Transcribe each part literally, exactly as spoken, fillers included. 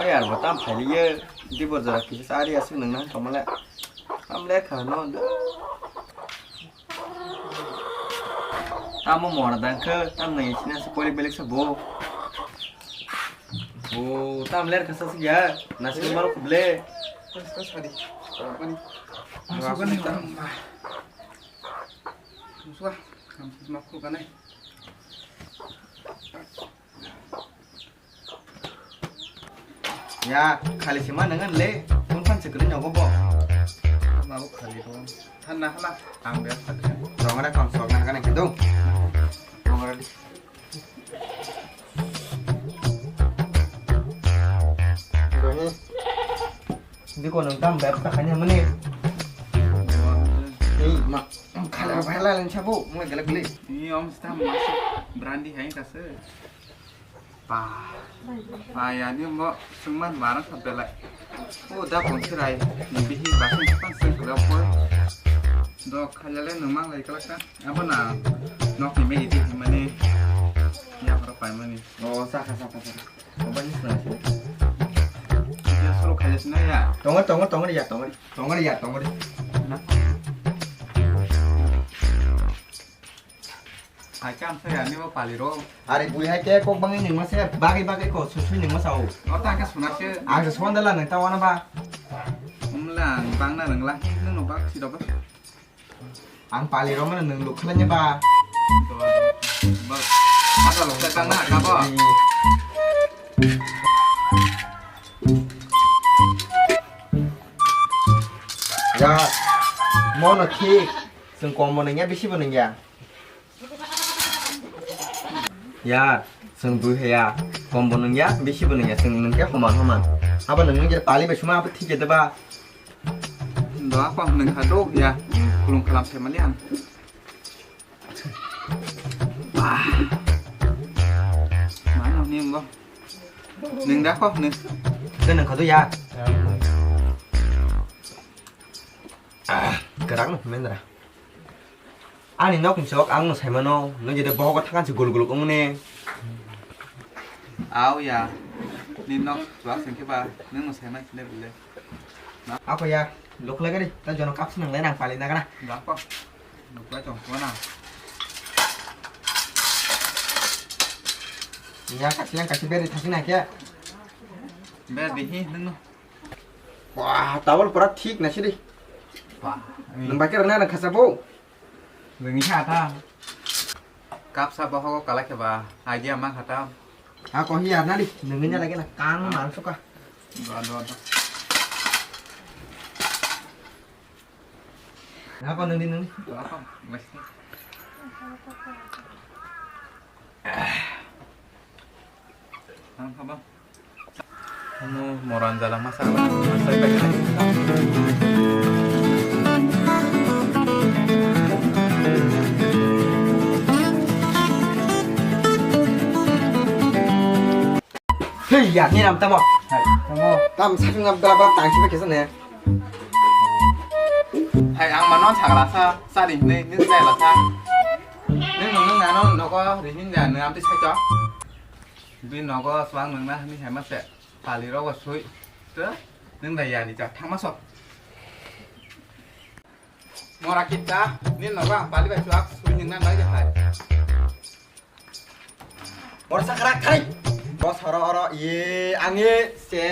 Yar bo tam phailiye, dibor jora kisa sa ari aswk nang nang tongmale. Tam lekha no. Tamo mora dangkhe, tam nai sina se pori belek sa bo. Bo tam ler kasa sik ya, nasi maro kuble. Kasa sadi. Mani. Masuk kan ni. Masuk ah. Kamu sih makhluk aneh. Ya, khali sima nang le, tun phan sikri nyogo bo. Ma bo khali bo. Than na hala, ang be sa. Rong ada kong sok nang kan itu. Rong ada di. Ini ko nang tam be sa kan ya mani. Ni ma, khala bhai la lang chabu, mo gele gele. Ni om sta masuk brandi hai kase. Pa. Pa ya ni mo sungman marang sa belai. O da pon sirai ni bihi ba sung pan sung kala pon. Do khalale nang mang lai kala ka. Abo na nok ni megi di mani. Ya para pai mani. O saka saka saka. O ba ni sna si. Ya solo khalale sna ya. Tongo tongo tongo ya tongo. Tongo ya tongo. Na. Hai kam se ani bo pali ro. Ari bui hai ke kok bangwi ningma se bagwi bagwi ko sui sui ningma sao. O ta ke suna se. Ang se sonda la nang ta wana ba. Umla ang bang na nang la nang no bak si do ba. Ang pali ro mano nang luk khala ni ba. Do do. Ba. Ada luk ta bang na ka ba. Ya. Mono thik. Seng kom bo nang ya bisi bo nang ya. Ya, chwng bui hai ya, kom bo nung ya, bisi bo nung ya, chwng nung khe homan homan. Abo nung nung je pali bai suma abo thik ya deba. Do apa nung kha do ya, kulung kalam se mali ang. Ah. Mano ni mo. Nung da ko nung. Ke nung kha do ya. Ah, kerang nung mendra. Ani nok ni chok ang no sai mano, no jede bohogo thakan se gul gul ong ne. Au ya, ni nok chwak sing khe ba, nung no sai man sile bile. Ako ya, lok lagari, ta jono kap sinang le nang pali na kana. Dako, lok bai tong ko na. Ya kasi yang kasi beri thasi na kya. Ber di hi nung no. Wah, tawal pura thik na sidi. Wah, nung bai khe rana nang khasa bo. Nungni kha ta. Kapsa bohogo kalai khe ba, idea mang kha ta. Ha ko hi arna di, nungni na lagi na kang man suka. Do do do. Ha ko nungni nungni. Do ko, wes. Ang kha ba. Ano moran jala masa masa. Hei ya, ni nam tamo. Hai, tamo. Tam sakni nam daba tang sibe kesa ne. Hai, ang mano sagala sa, sa ri ne, ni sa la sa. Ni no nang ano nogo ri hin ja, nang am ti sai to. Bini nogo swbang nangna hwnwi hai ma se pali rogo sui. Tei nwng da yani jak thangma sok. Mora kitta, nini nogo ang pali bai chuak sui nangna nai de hai. Mora sakra khai. Bos horo horo ye ang ye se.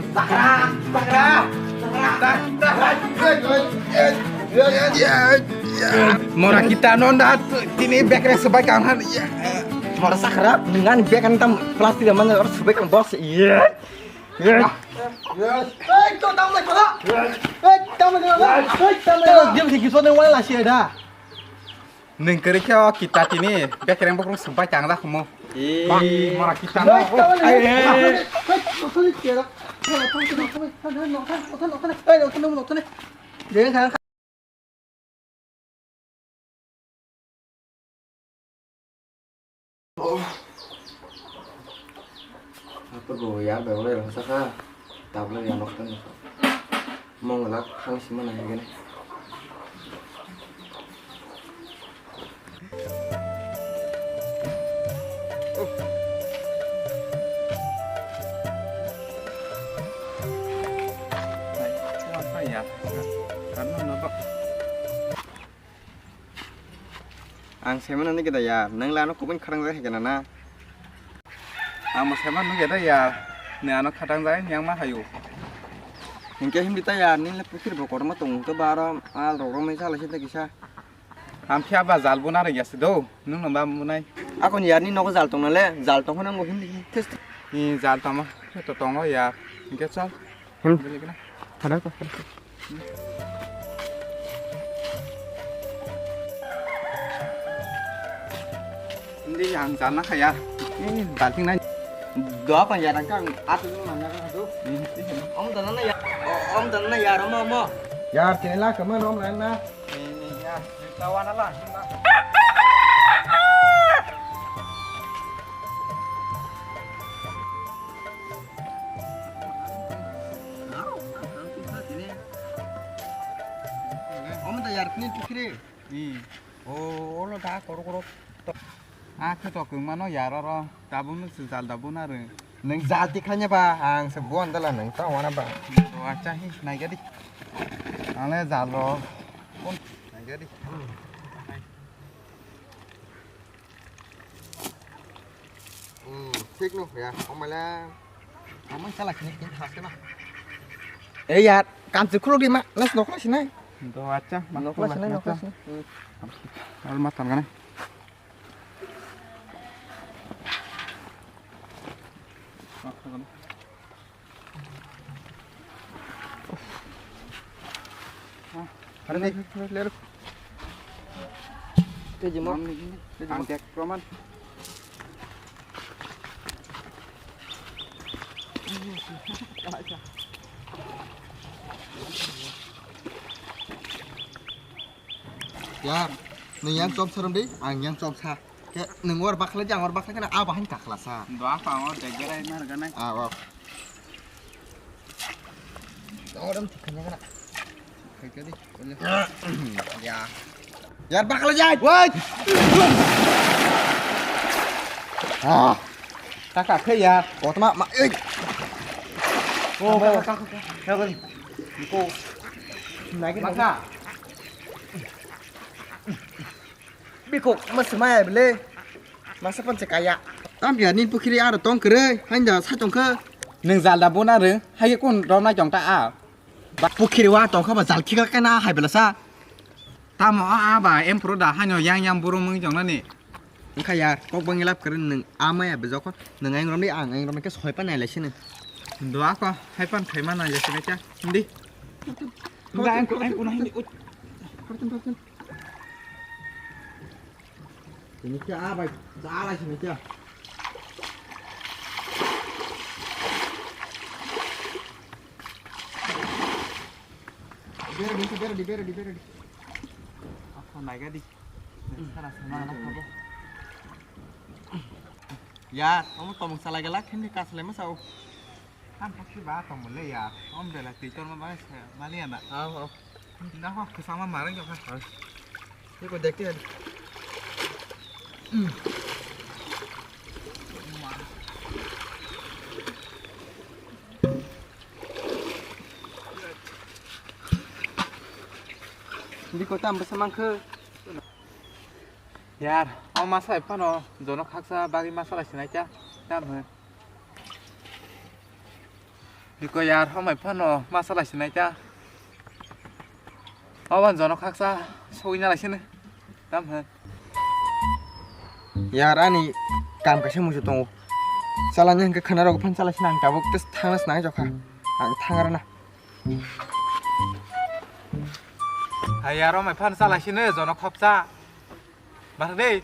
Sakra, sakra, sakra. Mora kita non da tini bekre sebai kang han. Mora sakra, dengan bek kan tam plastik mana orang sebai kang bos. Iya. Iya. Hei, kau tahu lagi mana? Hei, tahu lagi mana? Hei, tahu lagi mana? Dia mesti kisah dengan wala sih ada. Neng kere kyo kita tini, bekereng bokrong sumpai chang dah kamu. Ih. Bang, mora kita no. Hei, tahu lagi. Hei, hei, hei. Hei, kau tahu lagi kira. Hei, kau tahu lagi. Hei, kau tahu lagi. Hei, kau tahu lagi. Jangan, jangan. Apa go ya, bawa yang saka, tabla yang waktu ni. Mong lak hang sima na hegene. Ang saimanani geda ya, nang lano kubun kharang jak hai gana na. Ang mo saiman nung geda ya, ne ano khatang jak yang ma hayu. Hingke himdi ta ya, nini le pukhiri bo kotorma tong to baro, al rok romwi sala sita kisa. Ang phiya ba jal bo narwk ya se do, nung no ba munai. Akon ya ni nogo jal tong na le, jal tong phano himdi himdi test. Ni jal tamo, to tongo ya, hingke chal. Hmm. Beli kena. Thana ko. Hindi yang sana kaya. Ini banting na. Doa pa ya rangka atu mana ka tu. Om dana na ya. Om dana na ya rama mo. Ya tini la kama rom na na. Ini ya. Tawana la. Omo da yar kni pukhiri. Hmm. O, olo da koro koro. Ah, khe to kwng mano yar oro. Tabuk no se jal da buna rw. Nang jal ti khanya ba, ang se buan dala nang ta wana ba. O, acha hi, nai gadi. Ang le jal ro. Kon? Nai gadi. Hmm, thik no ya, omale. Amang chala kini kini haste na. Eh ya, kam se khulok di ma, nas nokla sinai. Do acha, nokla sinai, nokla sinai. Hmm. Al matan gane. Hari ni. Te jimo. Ang tek proman. Ya, nung yang chop sarum di, ang yang chop sa. Ke nung or bakla jang or bakla kana aba han kakla sa. Do apa ang or dek berai mar ganai. Ah, oh. Orang tikhanya kana. Kaya di. Ya. Yar bakla jai. Woi. Ah. Kaka khe ya. Kotma ma ei. Oh, kaka kaka. Kaka. Ko. Nagi maka. Bikok masmaya bele. Masa pon se kaya. Tam ya ni pukhiri aro tong kwrwi, hain da sa tong kha. Nung jal da bona rw, hai kun rom nai tong ta a. Ba pukhiri wa tong kha ba jal khikla kana hai bela sa. Tamo a a ba em pro da haino yang yang buru mung jong nani. Wngkha ya, kok bangwi lab kwrwi nung a maya bejokon nung ayang romdi ang ayang romdi khe soi pa nai lai sini. Dua ko hai pan khai ma nai lai sini kya. Hindi. Hindi ang ang ang hindi. Tini khe a bai, ja lai sini khe. Bera di, bera di, bera di, bera di. Apa naga di? Sana sana na kabo. Ya, kamu tomong salah galak, ini kas lema sao. Tam pakki ba tong mole ya. Om bela twi tor ma ba se mali ana. Aw, aw. Na ho kwchangma marang jokha. Iko dekte. Biko tam bwsa mankhe. Yar, o masa phano jono khaksa bagwi masa lai sinai kya. Tam hwn. Biko yar, hambai phano masa lai sinai ta. Oban jono khaksa sogwi na lai sini. Tam hwn. Yar, ani kam kaisa muisu tongo. Chalani hwnkhe khwna rok phan chalai sini ang tabuk tes thangna sinai jokha. Ang thangrana. Hai yar, hambai phan chalai sini jono khaksa. Bar de.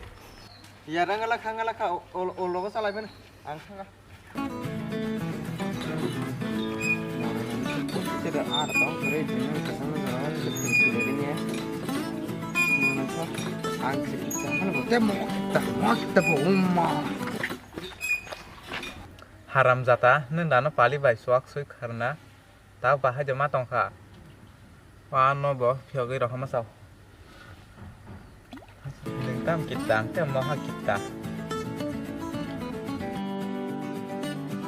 Yar, ang lakha, ang lakha, o, o, o logo chalai phano. Ang thanga. Haram jata, nwng dano pali bai suak sui kharna, ta bahai de ma tongkha. Ano bo phiyogwi rohorma sao. Nwng tam kitta, ang tei moha kitta.